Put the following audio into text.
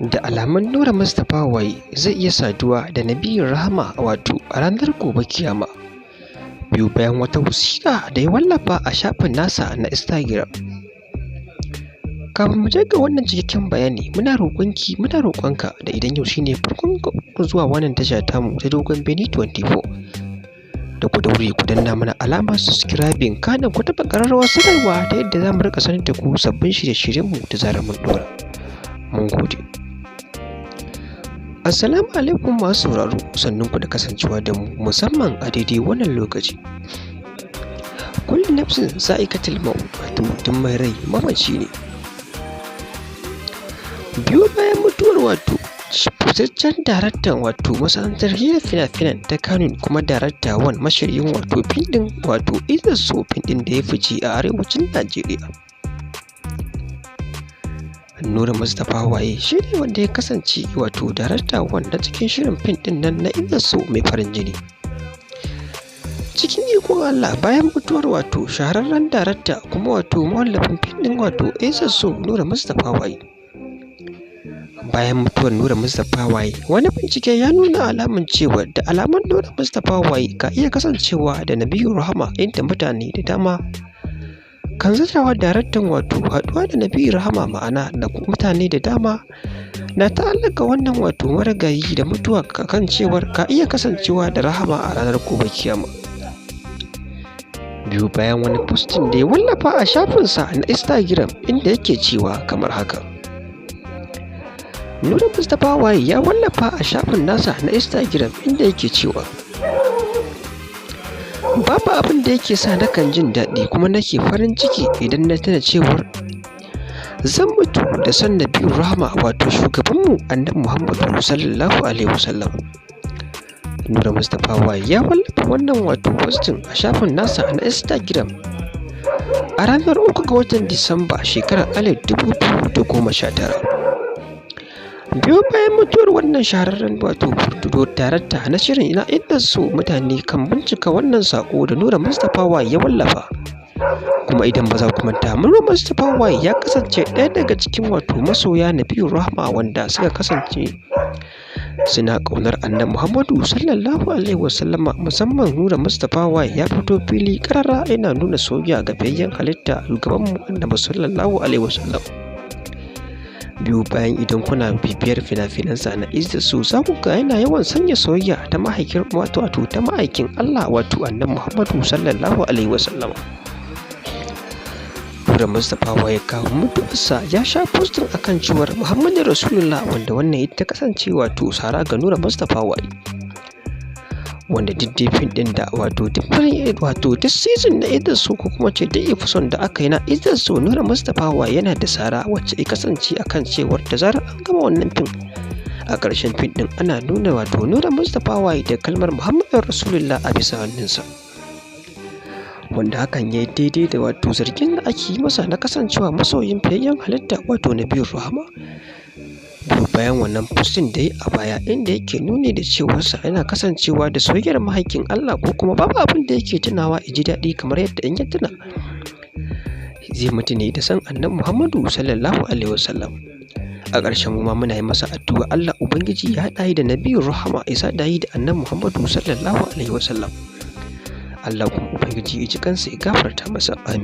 Da alamun Nura Mustapha Waye zai iya saduwa da Nabiyyin Rahama, wato a ranar gobe kiyama, biyo bayan wata wasiƙa da ya wallafa a shafin nasa na Instagram. Kafin mu je ga wannan cikakken bayani, muna roƙonki, muna roƙonka da idan yau shine farkon zuwa wannan tasha tamu ta Dogon Beni 24, da ku daure ku danna mana alamar subscribing, kana ku taɓa ƙararrawar sanarwa ta yadda za mu riƙa sanar da ku sabbin shirye-shiryenmu da zarar mun ɗora. Mun gode. Assalamu alaikum masu sauraro, sannunku da kasancewa da mu musamman a daidai wannan lokaci. Kullu nafsin za'iqatul maut, wato duk mai rai mamaci ne. Biyo bayan mutuwar wato fitaccen daraktan wato masana'antar shirya fina-finan ta Kannywood, kuma darakta wan mashiryin wato fim ɗin wato Izzar So, fim ɗin da ya fice a arewacin Najeriya. Nura Mustapha Waye shi ne wanda ya kasance wato darakta wanda cikin shirin fim ɗin nan na Izzar So mai farin jini. Cikin ikon Allah, bayan mutuwar wato shahararren darakta kuma wato mawallafin fim ɗin wato Izzar So, Nura Mustapha Waye. Bayan mutuwar Nura Mustapha Waye, wani bincike ya nuna alamun cewa da alamun Nura Mustapha Waye ka iya kasancewa da Nabiyyu Rahama, inda mutane da dama kan zatawa daraktan wato haɗuwa da Nabiyyu Rahama, ma'ana da mutane da dama na ta'allaka wannan wato marigayi da mutuwa kan cewar ka iya kasancewa da Rahama a ranar gobe kiyama. Biyo bayan wani posting da ya wallafa a shafinsa na Instagram, inda yake cewa kamar haka. Nura Mustapha Waye ya wallafa a shafin nasa na Instagram inda yake cewa: "Babu abin da yake sa nakan jin daɗi kuma nake farin ciki idan na tuna cewar zan mutu da son Nabiyyu Rahama, wato shugabanmu Annabi Muhammadu sallallahu alaihi wasallam." Nura Mustapha Waye ya wallafa wannan wato posting a shafin nasa na Instagram a ranar 3 ga watan Disamba shekarar 2019. Biyo bayan mutuwar wannan shahararren wato darakta na shirin na Izzar So, mutane kan bincika wannan saƙo da Nura Mustapha Waye ya wallafa. Kuma idan ba za ku manta, Nura Mustapha Waye ya kasance ɗaya daga cikin wato masoya Nabiyyu Rahama wanda suka kasance suna ƙaunar Annabi Muhammadu sallallahu alaihi wasallama. Musamman Nura Mustapha Waye ya fito fili ƙarara yana nuna soyayya ga fiyayyen halitta, shugabanmu Annabi sallallahu alaihi wasallam. Biyo bayan idan kuna bibiyar fina-finansa na Izzar So, za ku ga yana yawan sanya soyayya ta mahaikin wato ta ma'aikin Allah, wato Annabi Muhammadu sallallahu alaihi wasallam. Nura Mustapha Waye kafin mutuwarsa ya sha posting akan cewar Muhammadu Rasulullah, wanda wannan ita kasance wato sara ga Nura Mustapha Waye. Wanda duk dai fim ɗin da wato duk wato duk season na Izzar So, ko kuma ce duk episode da aka yi na Izzar So, Nura Mustapha Waye yana da sara wacce ya kasance akan cewar da zarar an gama wannan fim, a ƙarshen fim ɗin ana nuna wato Nura Mustapha Waye da kalmar Muhammadu Rasulullah a bisa hannunsa. Wanda hakan ya yi daidai da wato zargin da ake yi masa na kasancewa masoyin fiyayyen halitta, wato Nabiyyu Rahama. Biyo bayan wannan posting da ya yi a baya, inda yake nuni da cewarsa yana kasancewa da soyayyar mahaikin Allah, ko kuma babu abin da yake tunawa ya ji daɗi kamar yadda in ya tuna zai mutu ne da son Annabi Muhammadu sallallahu alaihi wasallam. A ƙarshen mu ma muna yi masa addu'a, Allah Ubangiji ya haɗa da Nabiyyu Rahama, ya sada da Annabi Muhammadu sallallahu alaihi wasallam. Allah kuma Ubangiji ya ji kansa ya gafarta masa. Amin.